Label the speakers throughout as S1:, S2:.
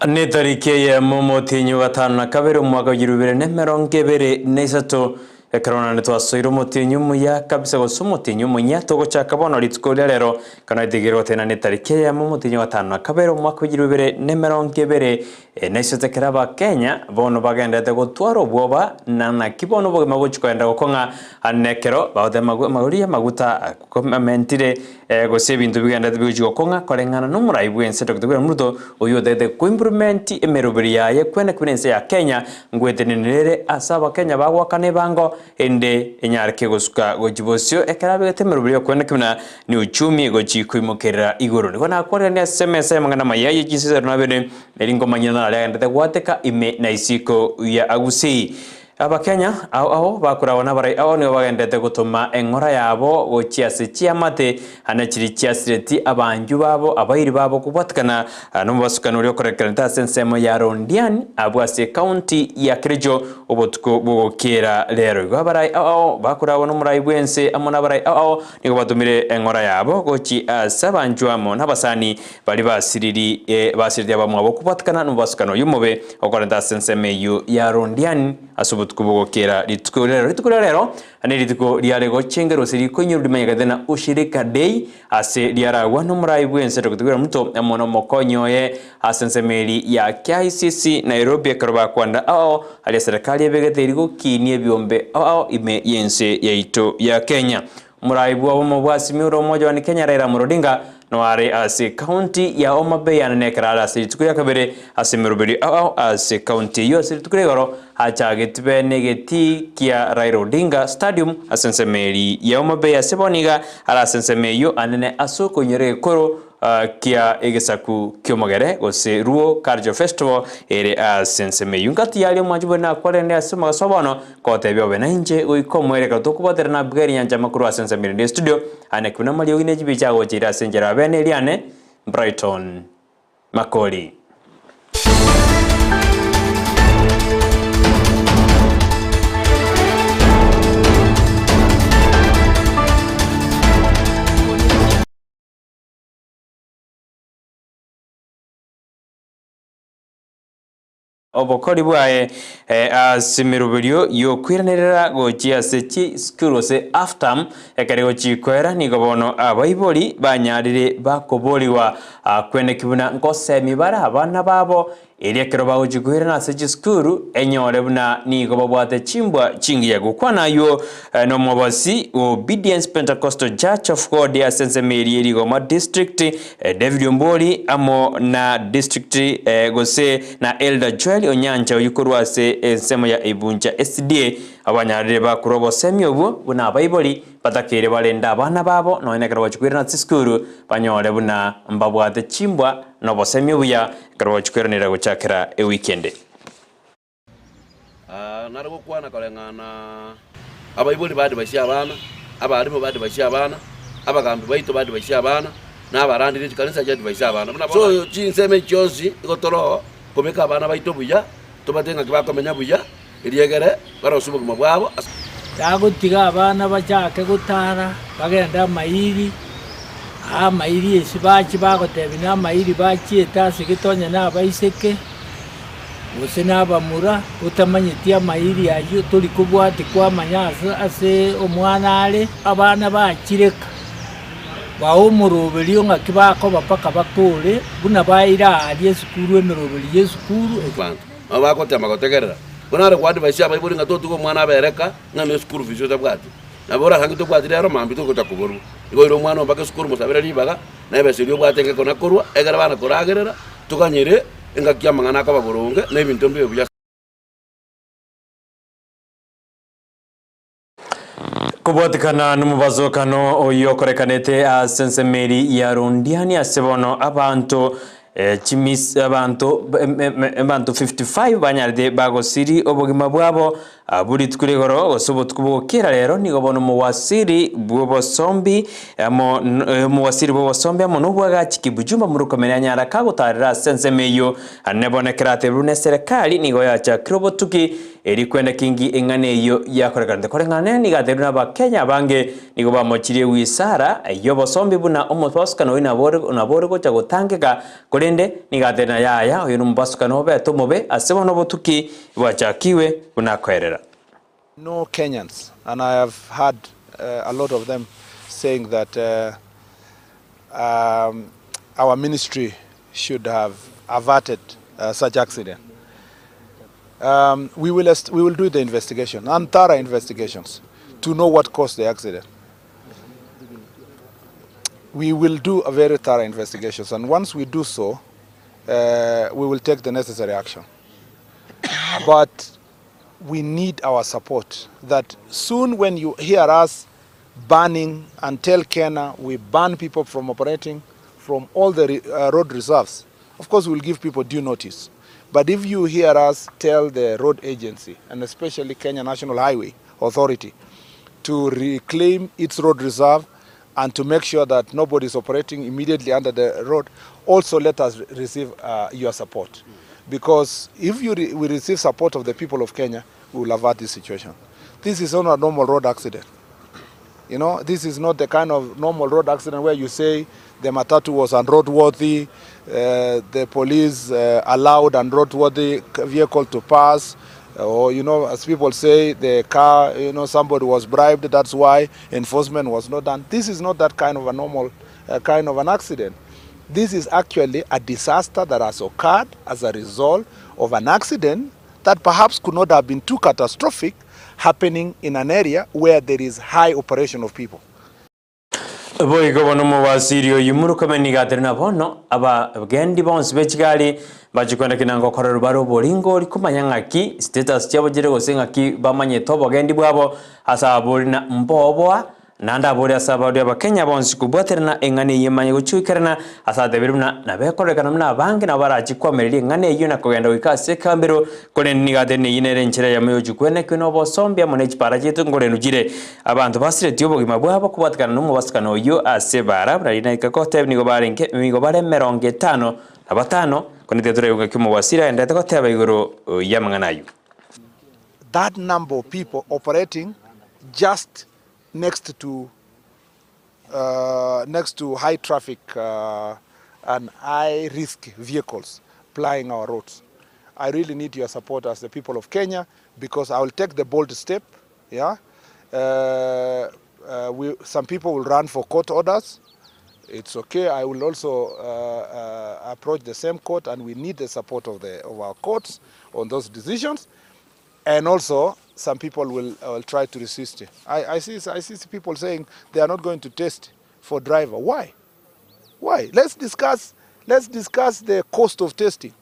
S1: Netariki eyemo omotienyi o gatano na kabere omwaka o 2023, ekero naende twasoire omotienyi omuya kabisa gose omotienyi omoyia, togochaka bono rituko ria rero, ekero naetigire goteba netariki eyemo omotienyi o gatano na kabere omwaka o 2023, ekero Abakenya bono bagenderete gotwara obwoba na naki bono obogima bogochia kogenda gokong'a nekero bagoteba amagori y'amaguta Komentire, gose ebinto bigenderete bigochia gokong'a koreng'ana nomorai bw'ense Doctor William Ruto, oyio otagete koimplement emeroberi yaye kwene buna ense ya Kenya ngwetenenera ere ase abakenya bagoakana ebango ende enyareke gosuka gochia bosio ekero abegete emeroberi yokwene buna ni uchumi egochi koimokerera igoro. Nigo nakwarerania ase emesa y'amang'ana amaya ye chinsa isano na ibere neri nkomanyia naro agendete gwateka ime na isiko ya Gusii. Abakenya ao ao bakoragwa nabarai ao nigo bagenderete gotoma eng'ora yabo gochia ase chiamate ane chiria chiasireti abanchwa babo abairi babo kobwatikana nomobasukani oria okorekeranete ase ensemo ya Londiani abwo ase ekaunti ya Kericho obotuko bw'ogokiera rero. Igo abarai ao ao bakoragwa nomorai bw'ense amo nabarai ao ao nigo batomire eng'ora yabo gochia ase abanchwa amo nabasani Baria basiriri, ee, basiririe abamwabo kobwatikana nomobasukano oyio omobe okorenta ase ensemo eyio ya Londiani ase obotuko bw'ogokiera rituko ria rero. Rituko ria rero nerituko riare gochengerwa gose rikoinyorwa rimanyekete na Ushirika Day ase riaragwa nomorai bw'ense Dr. William Ruto amo nomokonyi oye ase ensemo eri ya KICC Nairobi ekero bakwanda ao aria serikali ebegete eri gokinia ebiombe ao ao ime y'ense yaito ya Kenya. Omorai bw'obomo bwa Azimio la Umoja One Kenya Raila Amolo Odinga no are ase ekaunti ya Homa Bay ande nekero are ase rituko ria kabere ase emeroberio ao ao ase ekaunti eyio ase rituko ria igoro achageti bene egetii kia Raila Odinga Stadium ase ensemo eri ya Homa Bay ase bono iga are ase ensemo eyio anene ase okoinyora egekoro kia egesaku ki'omogere gose Luo Cultural Festival ere ase ensemo eyio. Ngati yaria omwanchi bore nakwarende ase omogaso bono Kotebia obe nainche goika omoerio ekero tokobwaterana na Abigaili nyanchama korwa ase ensemo erinde estudio, ane buna amariogi ne chibicha agocha ire ase enchera ya bene eriane, Brighton Makori. Obokori bwaye ase emeroberio y'okoiranerera gochia ase chisukuru gose half term ekero egochia koera nigo bono abaibori banyarire bakoborigwa kweneki buna ngosemi bare abana babo erio ekero bagochia koirana ase chisukuru enyore buna nigo babwate chimbwa chingiya. Gokwana aywo nomobasi o Obedience Pentecostal Church of God ase ensemo eria ye Rigoma District David Ombori amo na district gose na Elder Joel Onyancha oyio korwa ase ensemo ya Ibuncha SDA abanyarire bakorwa obosemi obwo buna abaibori batakeire barende abana babo nonya nekero bagochia koirana ase chisukuru banyore buna mbabwate chimbwa na obosemi obuya ekero bagochia koiranera gochakera ewiki ende.
S2: Nare gokwana koreng'ana abaibori ba-advise abana, abalimu ba-advise abana, abagambi baito ba-advise abana, na abarandi be chikanisa chiadvise abana. Buna bono so chinsemo echi chionsi igo toro kobeka abana baito buya, tobatebie ng'aki bakomenya buya, erio egere barosie obogima bwabo ase.
S3: Tagotiga abana bachake gotara, bagende amairi, aa amairi esi bachie bagotebia na amairi bachiete ase gete onye na abaiseke. gose nabamura, otamanyeti amairi ayio, tori kobwatia kwamanya ase ase omwana are. Abana bachireka, bae omoroberio ng'aki bakoba mpaka bakore, buna baire aaria esukuru emeroberi y'esukuru.
S2: Abanto nabo bagotema gotegerera. Bono are koadvise abaibori ng'a totiga omwana abe ereka ng'a ne school fees otabwati. Nabo orasange tobwati rero mambia togocha koborwa. Igo oire omwana oo mpaka esukuru mosabere ribaga, na ebesa eria obwate enke kona korwa, egere bana koragerera, toganyere engaki y'amang'ana akoba boronge, na ebinto mbibe buya.
S1: Kobwatekana nomobasokano oyio okorekanete ase ensemo eri ya Londiani ase bono abanto chimis abanto abanto 55 banyarete bagosiri obogima bwabo. Abwo rituko rigoro gose obotuko bogokera rero nigo bono omowasiri bw'obosombi amo omowasiri bw'obosombi amo nobwagachi Kipchumba Murkomen anyara kagotarera ase ensemo eyio. Ane bono ekero atebirwe neserekari nigo yachakire obotuki eri kwenda kingi eng'ana eyio yakorekanete. Koreng'ana nere nigo atebirwe nabakenya abange nigo bamochirie wisara y'obosombi buna omobasukano oyio nabo ore gocha gotangeka korende nigo atebire na yaya oyo nomobasukano obete omobe ase bono obotuki bwachakigwe buna akoerera.
S4: No Kenyans and I have heard a lot of them saying that our ministry should have averted such accident. We will, we will do the investigation and thorough investigations to know what caused the accident. We will do a very thorough investigations and once we do so, we will take the necessary action. But we need our support that soon when you hear us banning and tell Kenya we ban people from operating from all the road reserves, of course we'll give people due notice. But if you hear us tell the road agency, and especially Kenya National Highway Authority, to reclaim its road reserve and to make sure that nobody is operating immediately under the road, also let us receive your support. Because if you we receive support of the people of Kenya, we will avert this situation. This is not a normal road accident. You know, this is not the kind of normal road accident where you say the matatu was unroadworthy, the police allowed unroadworthy vehicle to pass, or, you know, as people say, the car, you know, somebody was bribed, that's why enforcement was not done. This is not that kind of a normal kind of an accident. This is actually a disaster that has occurred as a result of an accident that perhaps could not have been too catastrophic happening in an area where there is high operation of people.
S1: Boigo bono omowasiri oyio Murkomen nigo atere na bono abagendi bonsi be chigari bachie kwenda kina ngokorerwa bare oboringo ori komanya ng'aki status chiabo chire gose ng'aki bamanyete obogendi bwabo ase abori na mboboa Naende abore ase abaruria Abakenya bonsi kobwaterana eng'ana eyio emanye gochwikerana, ase atebire buna nabekororekana buna abange nabo barachie koamereria eng'ana eyio na kogenda goika ase ekambero, korende nigo atebire neyio nere enchera eyemo yogochia kwenekio na obosombi amo ne chipara chiaito nkorendwa chire. Abanto basiretie obogima bwabo kobwatekana nomobasukano oyio ase ebara buna rinaika gotebia nigo barenge nigo bare emerongo etano na batano, korende tiga toraigwe ng'aki omobwasiri agenderete goteba igoro y'amang'ana ayio.
S4: That number of people operating just next to next to high traffic and high risk vehicles plying our roads. I really need your support as the people of Kenya because I will take the bold step. Yeah, we, some people will run for court orders. It's okay. I will also approach the same court, and we need the support of the of our courts on those decisions. And also, some people will try to resist. I see people saying they are not going to test for driver. Why? Why? Let's discuss the cost of testing.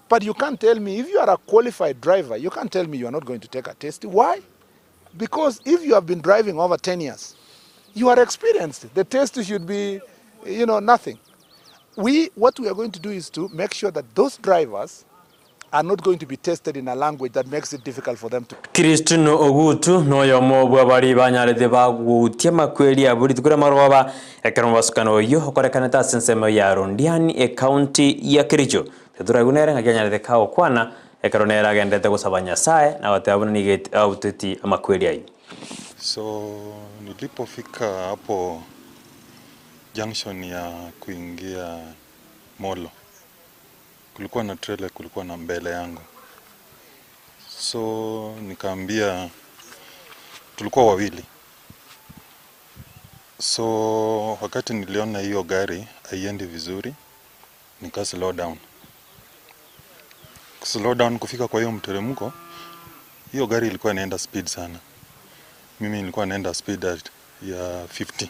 S4: But you can't tell me, if you are a qualified driver, you can't tell me you are not going to take a test. Why? Because if you have been driving over 10 years, you are experienced. The test should be, you know, nothing. What we are going to do is to make sure that those drivers are not going to be tested in a language that makes it difficult for them to.
S1: Christine Ogutu noyomo bw'abari banyarete bagutia makweri abwo rituko ri'amaroba ekero mobasukano oyio okorekanete ase ensemo ya Londiani ecounty ya Kericho. Teturaigwa nere ng'aki anyarete kagokwana ekero nere agenderete gosaba Nyasaye na goteba buna nigo auteti amakweri ayio.
S5: So nilipofika hapo junction ya kuingia Molo, kulikuwa na trailer, kulikuwa na mbele yangu, so nikaambia, tulikuwa wawili, so wakati niliona hiyo gari haiendi vizuri, nika slow down. Slow down kufika kwa hiyo mteremko, hiyo gari ilikuwa inaenda speed sana. Mimi nilikuwa naenda speed ya 50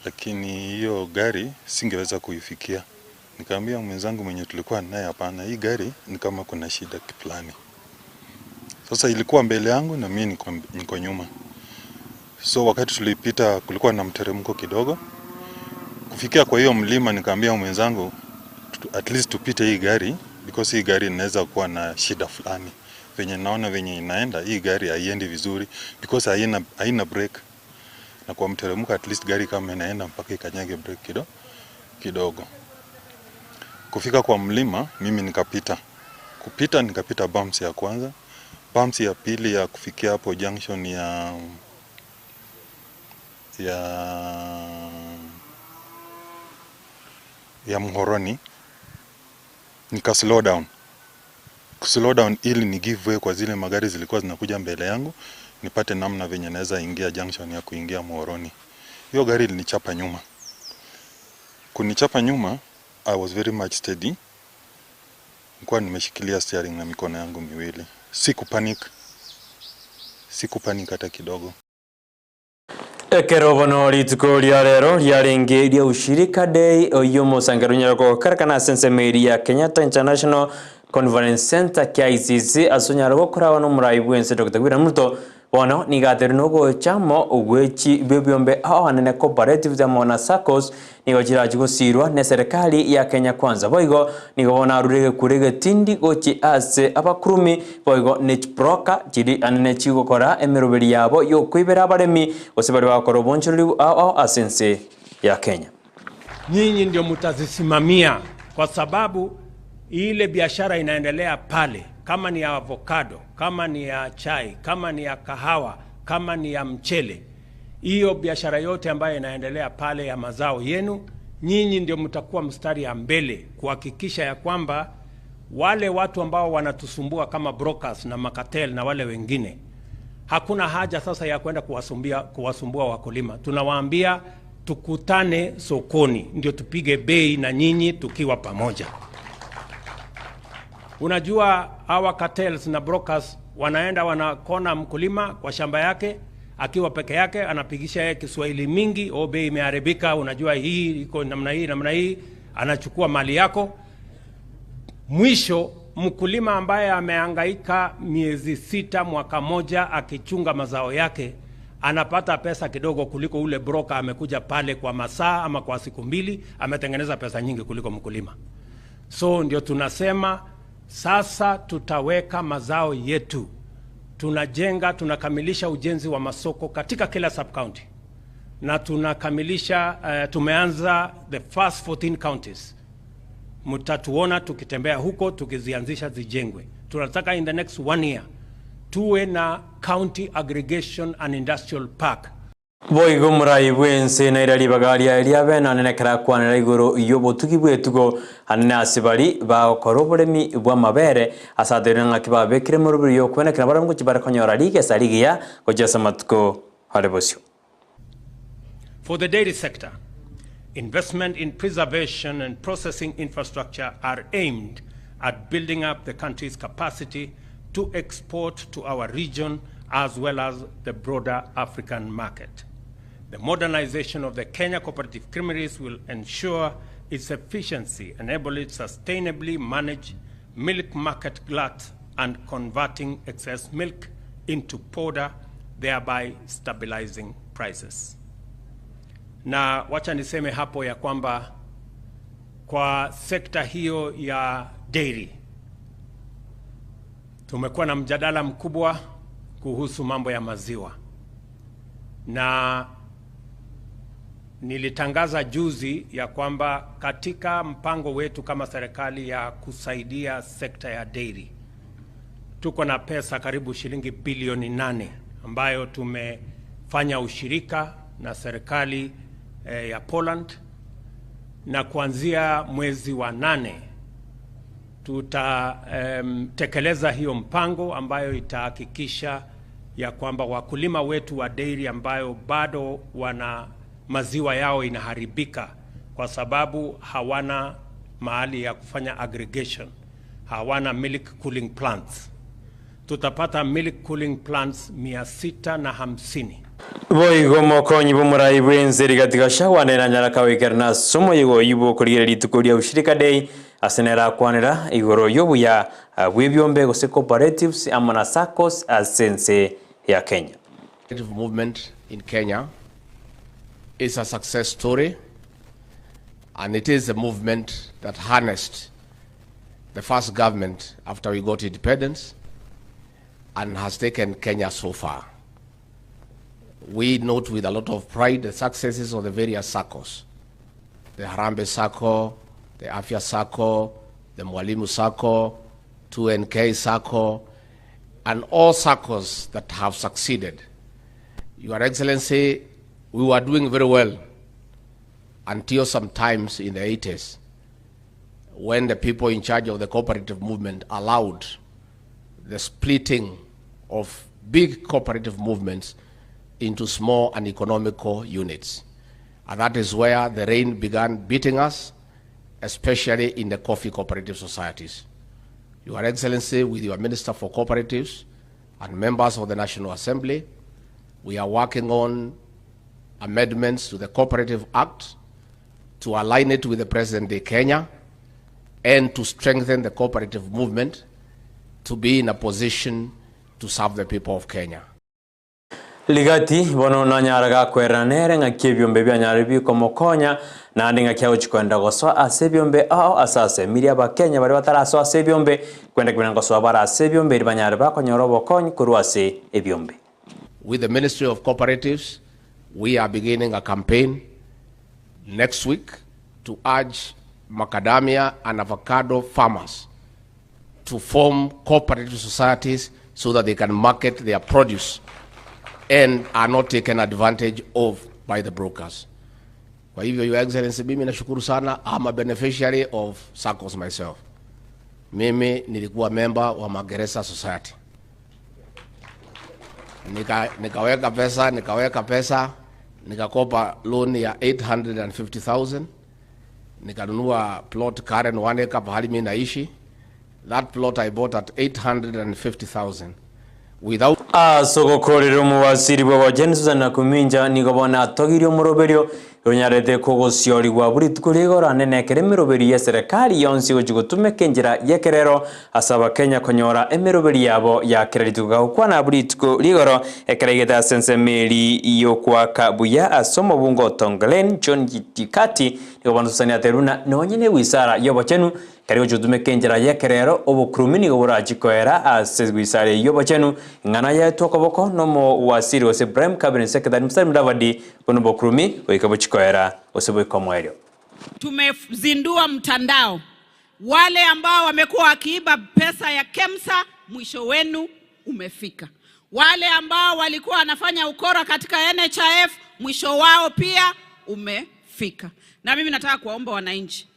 S5: lakini hiyo gari singeweza kuifikia. Nikaambia mwenzangu mwenye tulikuwa naye, hapana, hii gari ni kama kuna shida kiplani. Sasa ilikuwa mbele yangu na mimi niko nyuma. So wakati tulipita kulikuwa na mteremko kidogo. Kufikia kwa hiyo mlima nikaambia mwenzangu at least tupite hii gari because hii gari inaweza kuwa na shida fulani. Venye naona venye inaenda hii gari haiendi vizuri because haina, haina brake na kwa mteremko at least gari kama inaenda mpaka ikanyage brake kido, kidogo. Kufika kwa mlima mimi nikapita, kupita nikapita bumps ya kwanza, bumps ya pili ya kufikia hapo junction ya ya ya Muhoroni nika slow down slow down ili ni give way kwa zile magari zilikuwa zinakuja mbele yangu, nipate namna venye naweza ingia junction ya kuingia Muhoroni. Hiyo gari ilinichapa nyuma. Kunichapa nyuma, I was very much steady. Nilikuwa nimeshikilia steering na mikono yangu miwili. Siku panic. Siku panic hata kidogo.
S1: Ekero bono rituko ria rero riarenge ria ushirika day oyo mosangero nyaroko karakana ase ensemo eria ya Kenyatta International Conference Center KICC ase onyare gokorawa na omorai bwense Dr. William Ruto bono nigo aterire na ogochamo ogwechi bwa ebiombe ao anene cooperatives amo na SACCOs nigo chirachi gosirwa na eserekari ya Kenya Kwanza boigo nigo bono arure egekuro egetindi gochi ase abakurumi boigo ne chibroka chiri anene chigokora emeroberi yabo yokoibera abaremi gose baria bagokora obonchoreri ao ao ase ense ya Kenya.
S6: Nyinyi ndio mtazisimamia kwa sababu ile biashara inaendelea pale, kama ni ya avocado, kama ni ya chai, kama ni ya kahawa, kama ni ya mchele, hiyo biashara yote ambayo inaendelea pale ya mazao yenu, nyinyi ndio mtakuwa mstari ya mbele kuhakikisha ya kwamba wale watu ambao wanatusumbua kama brokers na makatel na wale wengine, hakuna haja sasa ya kwenda kuwasumbia, kuwasumbua wakulima. Tunawaambia tukutane sokoni, ndio tupige bei na nyinyi tukiwa pamoja. Unajua hawa cartels na brokers wanaenda wanakona mkulima kwa shamba yake akiwa peke yake, anapigisha yeye Kiswahili mingi, oh, bei imeharibika, unajua hii iko namna hii namna hii, anachukua mali yako. Mwisho mkulima ambaye amehangaika miezi sita, mwaka moja akichunga mazao yake anapata pesa kidogo kuliko ule broker amekuja pale kwa masaa ama kwa siku mbili, ametengeneza pesa nyingi kuliko mkulima. So ndio tunasema sasa tutaweka mazao yetu, tunajenga, tunakamilisha ujenzi wa masoko katika kila sub county na tunakamilisha uh, tumeanza the first 14 counties. Mtatuona tukitembea huko tukizianzisha zijengwe. Tunataka in the next one year tuwe na county aggregation and industrial park.
S1: Boigo omorai bw'ense naira ribaga riaye ria bene anene ekero akwanera igoro y'obotugi bw'etugo anene ase bari bagokora oboremi bw'amabere ase ateire ng'aki babekire morobiri y'okwenekera barabwo ngochia bare konyora rigesa rigiya gochia ase amatuko are bosio.
S6: For the dairy sector, investment in preservation and processing infrastructure are aimed at building up the country's capacity to export to our region as well as the broader African market. The modernization of the Kenya Cooperative Creameries will ensure its efficiency, enable it sustainably manage milk market glut and converting excess milk into powder, thereby stabilizing prices. Na wacha niseme hapo ya kwamba kwa sekta hiyo ya dairy tumekuwa na mjadala mkubwa kuhusu mambo ya maziwa, na nilitangaza juzi ya kwamba katika mpango wetu kama serikali ya kusaidia sekta ya dairy tuko na pesa karibu shilingi bilioni nane ambayo tumefanya ushirika na serikali eh, ya Poland na kuanzia mwezi wa nane tutatekeleza um, hiyo mpango ambayo itahakikisha ya kwamba wakulima wetu wa dairy ambayo bado wana maziwa yao inaharibika kwa sababu hawana mahali ya kufanya aggregation, hawana milk cooling plants. Tutapata milk cooling plants mia sita na hamsini.
S1: Boigo omokonyi bw'omorai bw'ense Rigathi Gachagua nere anyare akagoikerana ase omoyega oyio bw'okorigereria rituko ria Ushirika Day ase nere akwanera igoro y'obuya bw'ebiombe gose cooperatives amo na SACCOs ase ense ya Kenya.
S7: Cooperative movement in Kenya is a success story and it is a movement that harnessed the first government after we got independence. and has taken Kenya so far. We note with a lot of pride the successes of the various SACCOs. The Harambee SACCO, the Afya SACCO, the Mwalimu SACCO, 2NK SACCO, and all SACCOs that have succeeded. Your Excellency, we were doing very well until sometimes in the 80s when the people in charge of the cooperative movement allowed the splitting of big cooperative movements into small and economical units. And that is where the rain began beating us, especially in the coffee cooperative societies. Your Excellency, with your Minister for Cooperatives and members of the National Assembly, we are working on amendments to the Cooperative Act to align it with the present day Kenya and to strengthen the cooperative movement to be in a position to serve the people of Kenya.
S1: Ligati bono nanyara gakwerera nere ng'aki ebiombe bianyare bikomokonya naende ng'aki agochi kwenda gosoa ase ebiombe ao ase asemirie abakenya baria batarasoa ase ebiombe kwenda kibina gosoa bare ase ebiombe eri banyare bakonyora obokonyi korwa ase ebiombe.
S7: With the Ministry of Cooperatives, we are beginning a campaign next week to urge macadamia and avocado farmers to form cooperative societies so that they can market their produce and are not taken advantage of by the brokers. Kwa hivyo, Your Excellency, mimi nashukuru sana. I'm a beneficiary of SACCOs myself. Mimi nilikuwa member wa Magereza Society. Nika, nikaweka pesa, nikaweka pesa, nikakopa loan ya 850,000 nikanunua plot Karen one acre pahali mimi naishi. That plot I bought at 850,000 without
S1: Ase omogokorera omowasiri bw'obochenu Susan Nakuminja nigo bono atogirie omoroberio onyarete kogosiorigwa buri rituko rigoro anene ekero emeroberi ya serikali yonsi gochi gotumeka enchera ya ekerero ase abakenya konyora emeroberi yabo ya kera rituko gagokwana buri rituko rigoro ekero igete ase ensemo eri yokwaka buya ase omobungo Tonglen John Gitikati nigo bono Susan ateruna nonye na ewizara ya obochenu kari gochi gotumeka enchera ya ekerero obokurumi nigo borachi koera ase ewizara eywo obochenu ng'ana yaetwa okoboko na omowasiri gose Prime Cabinet Secretary Musalia Mudavadi bono obokurumi goika bochikoera gose boika omoerio.
S8: Tumezindua mtandao. Wale ambao wamekuwa wakiiba pesa ya KEMSA, mwisho wenu umefika. Wale ambao walikuwa wanafanya ukora katika NHIF, mwisho wao pia umefika. Na mimi nataka kuwaomba wananchi,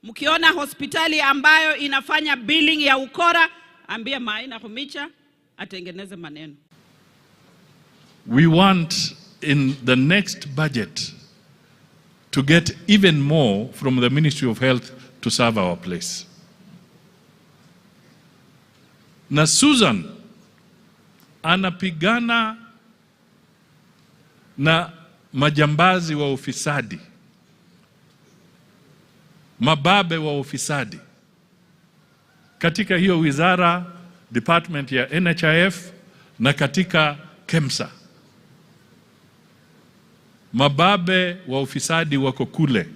S8: mkiona hospitali ambayo inafanya billing ya ukora, ambia Maina Humicha atengeneze maneno.
S9: We want in the next budget to get even more from the Ministry of Health to serve our place. Na Susan anapigana na majambazi wa ufisadi, mababe wa ufisadi katika hiyo wizara, department ya NHIF na katika KEMSA. Mababe wa ufisadi wako kule.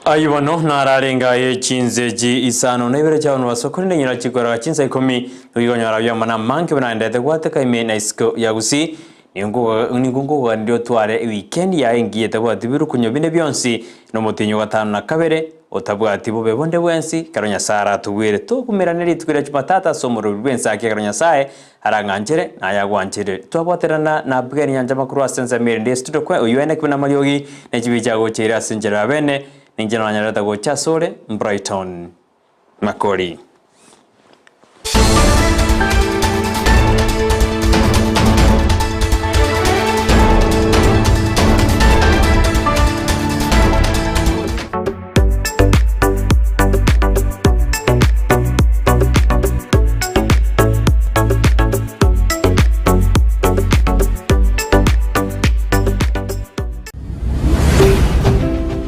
S1: Ayi bono nararenga echinzeji isano na ibere chiabantu basokorire nyira chikora chinsa ikomi tugikonyora byamana manke banaendete gwateka ime na isiko ya gusii ningunguga ndio tware weekend yae ngiete bwati birukunyo binde bionsi nomotinyo gatano na kabere otabwati bobe bonde bwensi kero nyasaye aratubwire tokumerane rituko ria jumatatu ase omorori bwensaki ekero nyasaye arang'anchere naye agwanchere twabwaterana na bweri nyanja makuru ase ensemo ere ndi studio kwe oyo ene kibina mariogi na chibi chiagocheire ase enchera ya bene ninche nonyarete gocha ase ore Brighton Makori.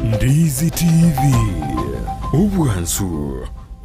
S10: Ndizi TV, obwansu.